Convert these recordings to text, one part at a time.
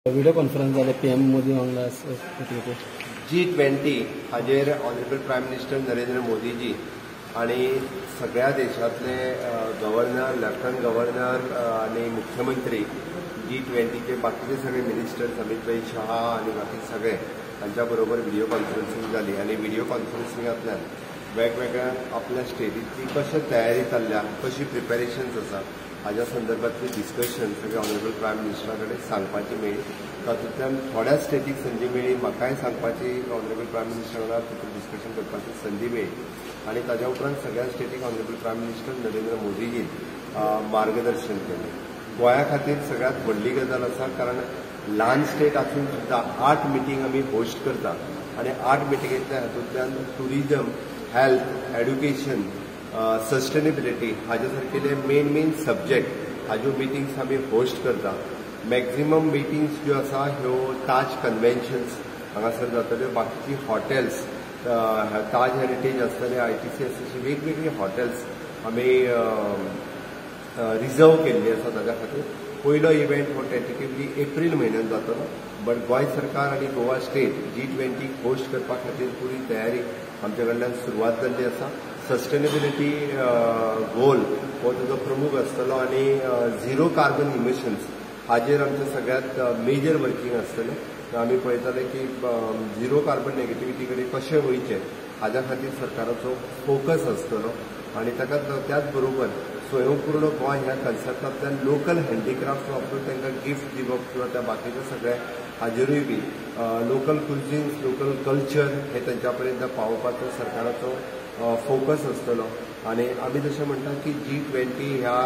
Video conference जालें PM Modi वांगडा. G20 हाजेर ऑनरेबल प्रायम मिनिस्टर नरेंद्र मोदीजी आणि सगळ्या देशातले गव्हर्नर, लेफ्टनंट गव्हर्नर आणि मुख्यमंत्री, G20चे बाकीचे सगळे मिनिस्टर्स, अमित भाई शहा आणि बाकी सगळे हांच्या बरोबर व्हिडिओ कॉन्फरन्सिंग जाली आनी व्हिडिओ कॉन्फरन्सिंगांतल्यान वेगवेगळ्या आपल्या स्टेटींतली कशें तयारी चल्ल्या, कशी प्रिपेरेशन्स आसा हाज्या संदर्भातली डिस्कशन सगळे ऑनरेबल प्रायम मिनिस्टरा कडेन सांगपाची मेळ्ळी. तातूंतल्यान थोड्या स्टेटीक संदी मेळ्ळी, म्हाकाय सांगपाची ऑनरेबल प्रायम मिनिस्टरा वांगडा तितून डिस्कशन करपाची संदी मेळ्ळी आनी ताज्या उपरांत सगळ्या स्टेटीक ऑनरेबल प्रायम मिनिस्टर नरेंद्र मोदीजीन मार्गदर्शन केलें. गोंया खातीर सगळ्यांत व्हडली गजाल आसा, कारण ल्हान स्टेट आसून सुद्दां 8 मिटींग आमी होस्ट करता आनी 8 मिटिंगेंतल्या हातूंतल्यान टुरिजम, हेल्थ, एड्युकेशन, सस्टेनेबिलिटी हाज्या सारकेले मेन मेन सब्जेक्ट हाज्यो मिटिंग्स आमी होस्ट करता. मॅक्झिमम मिटिंग्स ज्यो आसा ह्यो ताज कन्व्हेन्शन्स हांगासर जातल्यो, बाकीची हॉटेल्स, ताज हेरिटेज आसतले, ITC अशी वेगवेगळी हॉटेल्स आमी रिजर्व केल्ली आसा. ताज्या खातीर पयलो इव्हेंट हो टेंटेटिवली एप्रील म्हयन्यान जातलो, बट गोंय सरकार आनी गोवा स्टेट G20 host करपा खातीर पुरी तयारी आमच्या कडल्यान सुरवात जाल्ली आसा. सस्टेनेबिलिटी गोल हो ताजो प्रमुख आसतलो आनी झिरो कार्बन इमिशन्स हाजेर आमचें सगळ्यांत मेजर वर्किंग आसतलें. आमी पळयताले की झिरो कार्बन नेगेटिविटी कडेन कशें वयचें हाज्या खातीर सरकाराचो फोकस आसतलो आनी ताका त्याच बरोबर स्वयंपूर्ण गोंय ह्या कन्सेप्टांतल्यान लोकल हँडीक्राफ्ट वापरून तांकां गिफ्ट दिवप किंवा त्या बाकीच्या सगळ्या हाजेरूय बी लोकल कुझिन्स, लोकल कल्चर हे तांच्या पर्यंत पावोवपाचो सरकाराचो फोकस आसतलो. आनी आमी जशें म्हणटा की G20 ह्या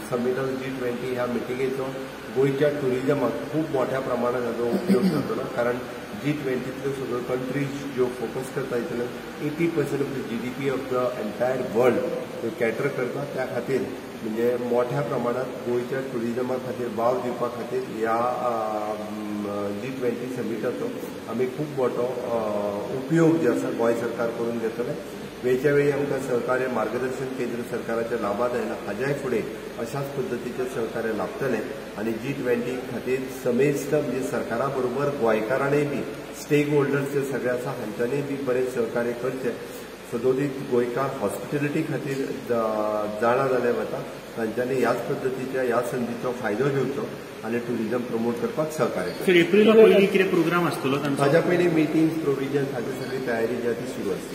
समिटाचो, G20 ह्या मिटिंगेचो गोंयच्या टुरिजमाक खूब मोठ्या प्रमाणात हाजो उपयोग जातलो, कारण G20तल्यो सगळ्यो कंट्रीज ज्यो फोकस करता तितून 80% of the GDP of the entire world त्यो कॅटर करता. त्या खातीर म्हणजे मोठ्या प्रमाणात गोंयच्या टुरिजमा खातीर वाव दिवपा खातीर ह्या G20 समिटाचो आमी खूब मोठो उपयोग जो आसा गोंय सरकार करून घेतलें. वेळच्या वेळी आमकां सहकार्य मार्गदर्शन केंद्र सरकाराचें लाभात आयलां, हाज्याय फुडें अशाच पद्दतीचें सहकार्य लाभतलें आनी G20 खातीर समेस्त म्हणजे सरकारा बरोबर गोंयकारांनीय बी स्टेक होल्डर्स जे सगळे आसा हांच्यांनीय बी बरें सहकार्य करचें. सदोदीत गोंयकार हॉस्पिटेलिटी खातीर जाणा जाले वता, तांच्यांनी ह्याच पद्दतीच्या ह्या संदीचो फायदो घेवचो आनी टुरिजम प्रमोट करपाक सहकार्य करचें. एप्रिला पयलीं कितें प्रोग्राम आसतलो? ताज्या पयलीं मिटिंग्स, प्रोविजन्स हाची सगळी तयारी जी आसा ती सुरू आसा.